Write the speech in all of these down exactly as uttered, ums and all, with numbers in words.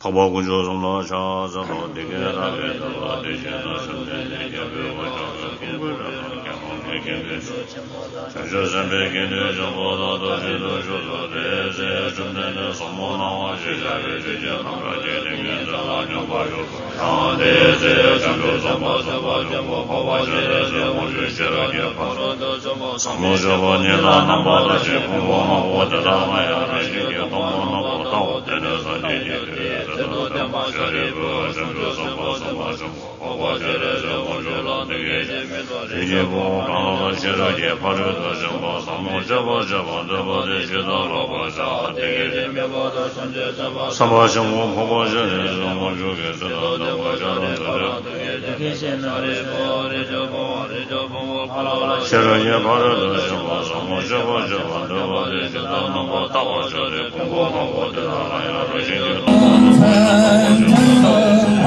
འཕགས་པ་དཀོན་མཆོག་གསུམ་ལ་ཕྱག་འཚལ་ལོ། འདི་སྐད་བདག་གིས་ཐོས་པ་དེ་བཞིན་དུ་བཅོམ་ལྡན་འདས་རྒྱལ་པོའི་དབང་ཕྱུག་ཚོགས་ཀྱི་བུ་རབ་དང་རྒྱལ་མོ་ལས་མཁན་པོའི་ཚོགས། བྱང་ཆུབ་སེམས་དཔའི་དགེ་འདུན་ཆེན་པོ་དག་ཏུ་ཞིང་དུ་བཞུགས་སོ། དེའི་ཚེ་བཅོམ་ལྡན་འདས་ཟབ་མོ་སྣང་བ་ཞེས་བྱ་བའི་ཆོས་ཀྱི་རྣམ་གྲངས་ཀྱི་ཏིང་ངེ་འཛིན་ལ་སྙོམས་པར་ཞུགས་སོ། ཡང་དེའི་ཚེ་བྱང་ཆུབ་སེམས་དཔའ་སེམས་དཔའ་ཆེན་པོ་འཕགས་པ་སྤྱན་རས་གཟིགས་དབང་ཕྱུག་ཤེས་རབ་ཀྱི་ཕ་རོལ་ཏུ་ཕྱིན་པ་ཟབ་མོ་སྤྱོད་པ་ཉིད་ལ་རྣམ་པར་ལྟ་ཞིང་ཕུང་པོ་ལྔ་པོ་དེ་དག་ལ་ཡང་རང་བཞིན་གྱིས་སྟོང་པར་རྣམ་པར་བལྟའོ། དེ་ནས་སངས་རྒྱས་ཀྱི་ཐུགས་ཀྱི་ཚད་དང་ལྡན་པ་ཤཱ་རིའི་བུས་བྱང་ཆུབ་སེམས་དཔའ་སེམས་དཔའ་ཆེན་པོ་འཕགས་པ་སྤྱན་རས་གཟིགས་དབང་ཕྱུག་ལ་འདི་སྐད་ཅེས་སྨྲས་སོ། རིགས་ཀྱི་བུ་གང་ལ་ཤེས་རབ་ཀྱི་ཕ་རོལ་ཏུ་ཕྱིན་པ་ཟབ་མོ་སྤྱོད་པ་སྤྱད་པར་འདོད་པ་དེས་ཇི་ལྟར་བསླབ་པར་བྱ། དེ་སྐད་ཅེས་སྨྲས་པ་དང་། བྱང་ཆུབ་སེམས་དཔའ་སེམས་དཔའ་ཆེན་པོ་འཕགས་པ་སྤྱན་རས་གཟིགས་དབང་ཕྱུག་གིས་ཚད་དང་ལྡན་པ་ཤཱ་ར་དྭ་ཏིའི་ཤེས་རབ་ཀྱི་ཕ་རོལ་ཏུ་ཕྱིན་པ་ཟབ་མོ་སྤྱོད་པ་སྤྱད་པར་འདོད་པ་དེས་ཇི་ལྟར་རྣམ་པར་བལྟ་བར་བྱ་སྟེ། ཕུང་པོ་ལྔ་པོ་དེ་དག་ལ་ཡང་རང་བཞིན་གྱིས་སྟོང་པར་རྣམ་པར་བལྟའོ།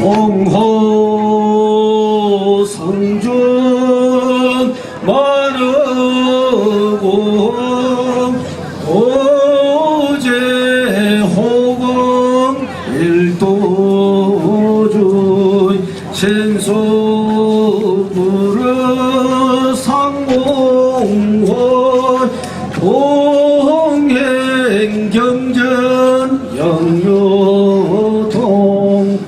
ཨོཾ་ཧོ་སངས་རྒྱས་མ་ཎི་ཧོ། ཨོ་ཇེ་ཧོ་ཝང་ཨིལ་ཏོ་ཇུ། ཤིན་སོ་པུ་ར་སང་ཧོང་ཧོ། ཧོང་ཧེང་རྒྱང་ཅན་ཡང་ཡོ་ཐོང་།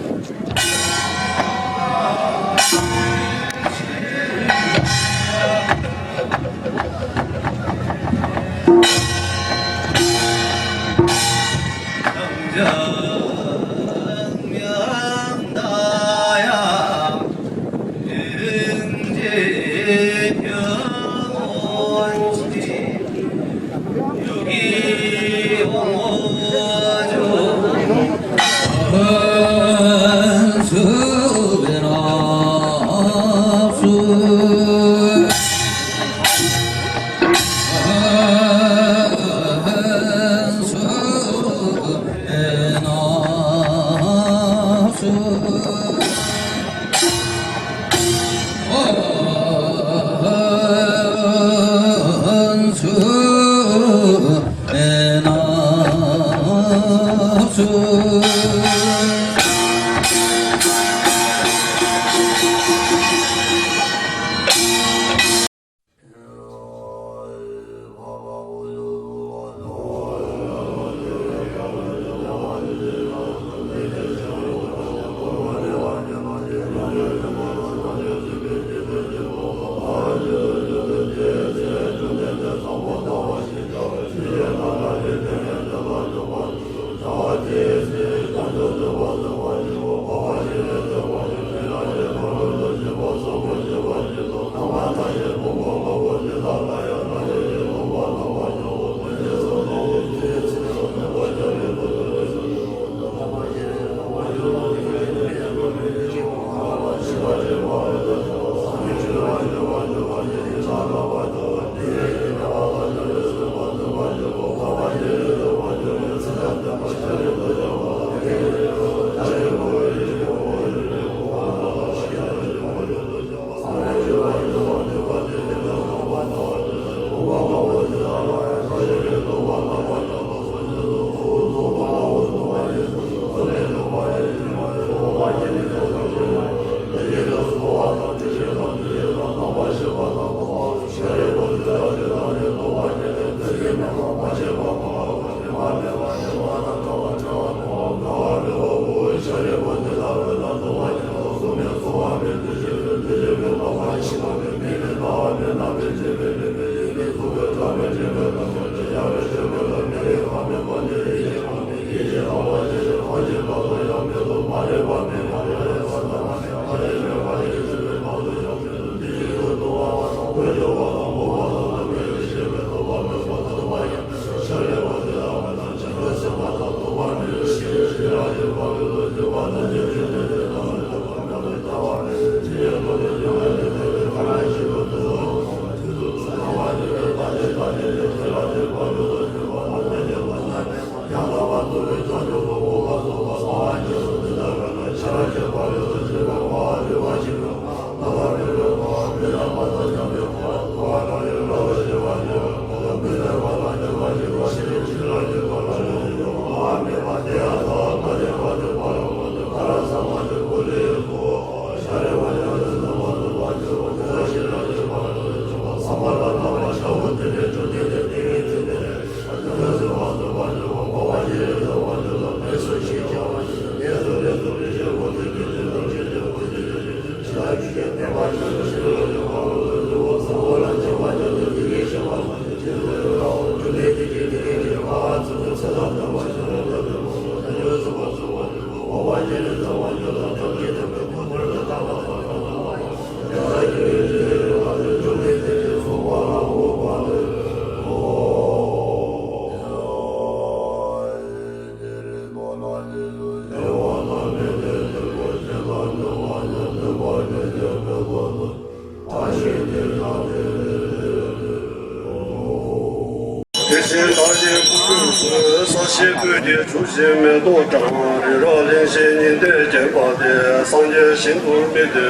དེ་བཞིན་བདག་གཞན་སྐུ་ཁམས་གསུམ། ས་གཞི་སྤོས་ཀྱིས་བྱུགས་ཤིང་མེ་ཏོག་བཀྲམ། རི་རབ་གླིང་བཞི་ཉི་ཟླས་བརྒྱན་པ་སྟེ། སངས་རྒྱས་ཞིང་དུ་དམིགས་ཏེ།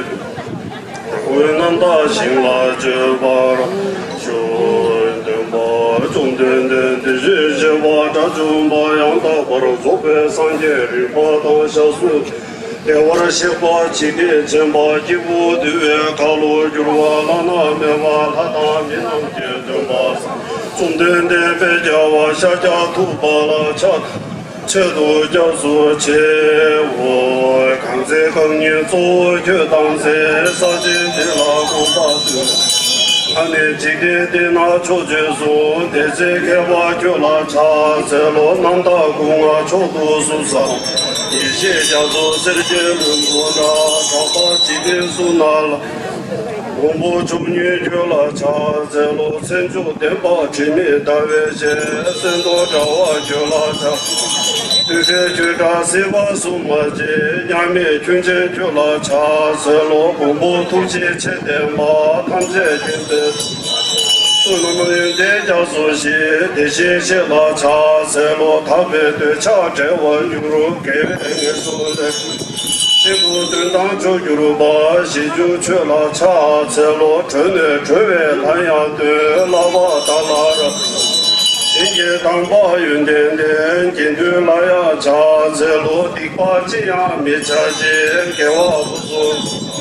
སྐུའི་རྣམ་དག་ཞིང་ལ་སྤྱོད་པར་ཞུ། སྟོན་པ་བཅོམ་ལྡན་འདས་དེ་བཞིན་གཤེགས་པ་དགྲ་བཅོམ་པ་ཡང་དག་པར་རྫོགས་པའི་སངས་རྒྱས་རིག་པ་དང་ཞབས་སུ་བདེ་བར་གཤེགས་པ་འཇིག་རྟེན་མཁྱེན་པ་སྐྱེས་བུ་འདུལ་བའི་ཁ་ལོ་བསྒྱུར་བ་བླ་ན་མེད་པ་ལྷ་དང་མི་རྣམས་ཀྱི་སྟོན་པ་བཅོམ་ལྡན་འདས་དཔལ་རྒྱལ་བ་ཤཱཀྱ་ཐུབ་པ་ལ་ཕྱག་ཆེད་དུ་སྐྱབས་སུ་མཆིའོ། གང་ཚེ་རྐང་གཉིས་གཙོ་བོ་ཁྱོད་བལྟམས་ཚེ། ས་ཆེན་འདི་ལ་གོམ་པ་བདུན། ང་ནི་འཇིག་རྟེན་འདི་ན་ཕྱོགས་བཅུ་སོང་། དེ་ཚེ་མཁས་པ་ཁྱོད་ལ་ཕྱག་འཚལ་ལོ། རྣམ་དག་སྐུ་མངའ་མཆོག་ཏུ་བསུ་ས། ཡེ་ཤེས་རྒྱ་མཚོ་སེར་སྐྱའི་ལྷུན་པོ་འདྲ། གྲགས་པ་འཇིག་རྟེན་གསུམ་ན་ལ། དབང་པོ་མཆོག་བརྙེས་ཁྱོད་ལ་ཕྱག་འཚལ་ལོ། མཚན་མཆོག་ལྡན་པ་དྲི་མེད་ཟླ་བའི་ཞལ། གསེར་མདོག་འདྲ་བ་ཁྱོད་ལ་ཕྱག་བདུད་བྲལ་ཁྱོད་འདྲ་སྲིད་པ་སུ་མ་མཆིས། མཉམ་མེད་ཁྱོད་ཆེན་ཁྱོད་ལ་ཕྱག་འཚལ་ལོ། མགོན་པོ་ཐུགས་རྗེ་ཆེ་ལྡན་པ། ཐམས་ཅད་མཁྱེན་པའི་བསོད་ནམས་ཡོན་ཏན་རྒྱ་མཚོ་ཞེས། དེ་བཞིན་གཤེགས་ལ་ཕྱག་འཚལ་ལོ། དག་པའི་འདོད་ཆགས་བྲལ་བར་འགྱུར། དགེ་བའི་ངལ་གསོ་ལས། སྐྱེས་བུ་དོན་དམ་མཆོག་གྱུར་པ། ཞི་འཇུག་ཆོས་ལ་ཕྱག་འཚལ་ལོ། གྲོལ་ནས་གྲོལ་བའི་ལམ་ཡང་སྟོན། བསླབ་པ་དག་ལ་རབ། བྱིན་གྱིས་དམ་པ་ཡོན་ཏན་ལྡན། དགེ་འདུན་ལ་ཡང་ཕྱག་འཚལ་ལོ། སྡིག་པ་ཅི་ཡང་མི་བྱ་ཞིང་། དགེ་བ་ཕུན་སུམ།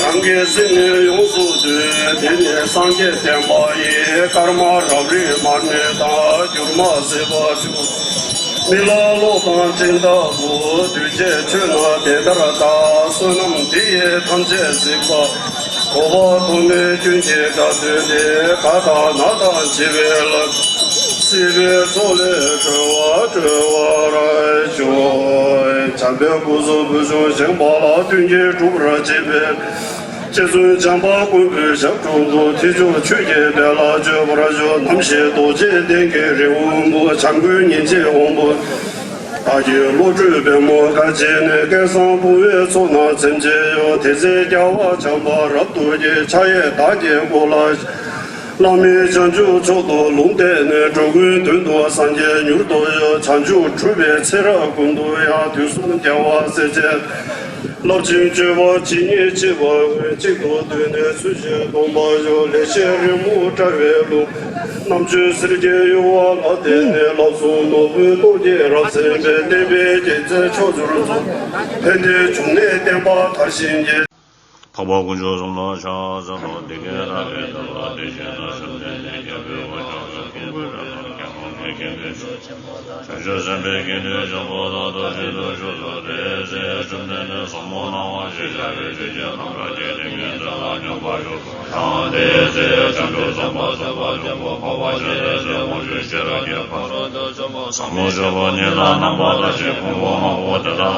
རང་གི་སེམས་ནི་ཡོངས་སུ་འདུལ། དེ་ནི་སངས་རྒྱས་བསྟན་པ་ཡི། སྐར་མ་རབ་རིབ་མར་མེ་ལྟར། འགྱུར་མ་སྲིད་པ་བཅུ། མི་ལ་གློག་དང་སྤྲིན་ལྟ་བུ། འདུས་བྱས་ཆོས་རྣམས་དེ་ལྟར་བལྟ། བསོད་ནམས་འདི་ཡིས་ཐམས་ཅད་གཟིགས་པ། གོ་འཕང་ཐོབ་ནས་ཀུན་གྱི་དགྲ་བཏུལ་ཏེ། དགའ་དང་ན་དང་འཆི་བའི་ལམ། སྲིད་པའི་མཚོ་ལས་སྒྲོལ་བ་སྒྲོལ་བར་ཤོག། བྱམས་པའི་སྐུ་གཟུགས་ཕུལ་བྱུང་བཞེངས་པ་ལ། མཐུན་རྐྱེན་སྒྲུབ་པར་བྱེད་པའི། རྗེ་བཙུན་བྱམས་པ་མགོན་པོའི་ཞབས་དྲུང་དུ། ཐེག་མཆོག་ཆོས་ཀྱི་དོན་ལ་སྤྱོད་པར་ཤོག། ནམ་ཞིག་རྡོ་རྗེ་གདན་གྱི་རི་བོ་སྔོན་པོ། བྱམས་མགོན་ཉིན་བྱེད་དབང་པོ། བདག་གི་བློ་གྲོས་པད་མོ་དགའ་བྱེད་ནས། སྐལ་བཟང་བུང་བའི་ཚོགས་རྣམས་ཚིམ་བྱེད་ཡོད། དེ་ཚེ་རྒྱལ་བ་བྱམས་པ་རབ་ཏུ་རྒྱས། ཕྱག་གཡས་བདག་གི་མགོ་ལ། བླ་མེད་བྱང་ཆུབ་མཆོག་ཏུ་ལུང་བསྟན་ནས། འགྲོ་ཀུན་དོན་དུ་སངས་རྒྱས་མྱུར་ཐོབ་ཡོད། བྱང་ཆུབ་སྒྲུབ་པའི་ཚེ་རབས་ཀུན་ཏུ་ཡང་། དུས་གསུམ་རྒྱལ་བ་སྲས་བཅས། རླབས་ཆེན་སྤྱོད་པ་ཇི་སྙེད་མཆིས་པ་ཀུན། གཅིག་ཏུ་བསྡུས་ནས་ཚུལ་བཞིན་སྟོན་པར་ཤོག། ལེགས་བཤད་རི་མོ་བཀྲ་བའི་ལུང་། རྣམ་དཔྱོད་གསེར་གྱི་ཡུ་བ་ལ་བརྟེན་ནས། ལྷག་བསམ་ནོར་བུའི་སྟོབས་ཀྱིས་རབ་གསལ་བའི། བསྟན་པའི་རྒྱལ་མཚན་མཆོག་གྱུར་ཅིང་། ཕན་བདེའི་འབྱུང་གནས་བསྟན་པ་དར་ཞིང་རྒྱས། འཕགས་པ་དཀོན་མཆོག་གསུམ་ལ་ཕྱག་འཚལ་ལོ། འདི་སྐད་བདག་གིས་ཐུབ་པ་དེ་བཞིན་གཤེགས་པ་བཅོམ་ལྡན་འདས་རྒྱལ་པོའི་དབང་ཕྱུག་གསུམ་གྱི་སྐུ་རབ་དང་། རྒྱལ་བ་ དགེ་འདུན་བྱང་ཆུབ་སེམས་དཔའི་དགེ་འདུན་ཆེན་པོ་དག་ཏུ་ཞིག་ཏུ་བཞུགས་སོ། དེའི་ཚེ་བཅོམ་ལྡན་འདས་ཟབ་མོ་སྣང་བ་ཞེས་བྱ་བའི་ཆོས་ཀྱི་རྣམ་གྲངས་ཀྱི་ཏིང་ངེ་འཛིན་ལ་སྙོམས་པར་ཞུགས་སོ། ཡང་དེའི་ཚེ་བྱང་ཆུབ་སེམས་དཔའ་སེམས་དཔའ་ཆེན་པོ་འཕགས་པ་སྤྱན་རས་གཟིགས་དབང་ཕྱུག་ཤེས་རབ་ཀྱི་ཕ་རོལ་ཏུ་ཕྱིན་པ་ཟབ་མོ་སྤྱོད་པ་ཉིད་ལ་རྣམ་པར་ལྟ་ཞིང་ཕུང་པོ་ལྔ་པོ་དེ་དག་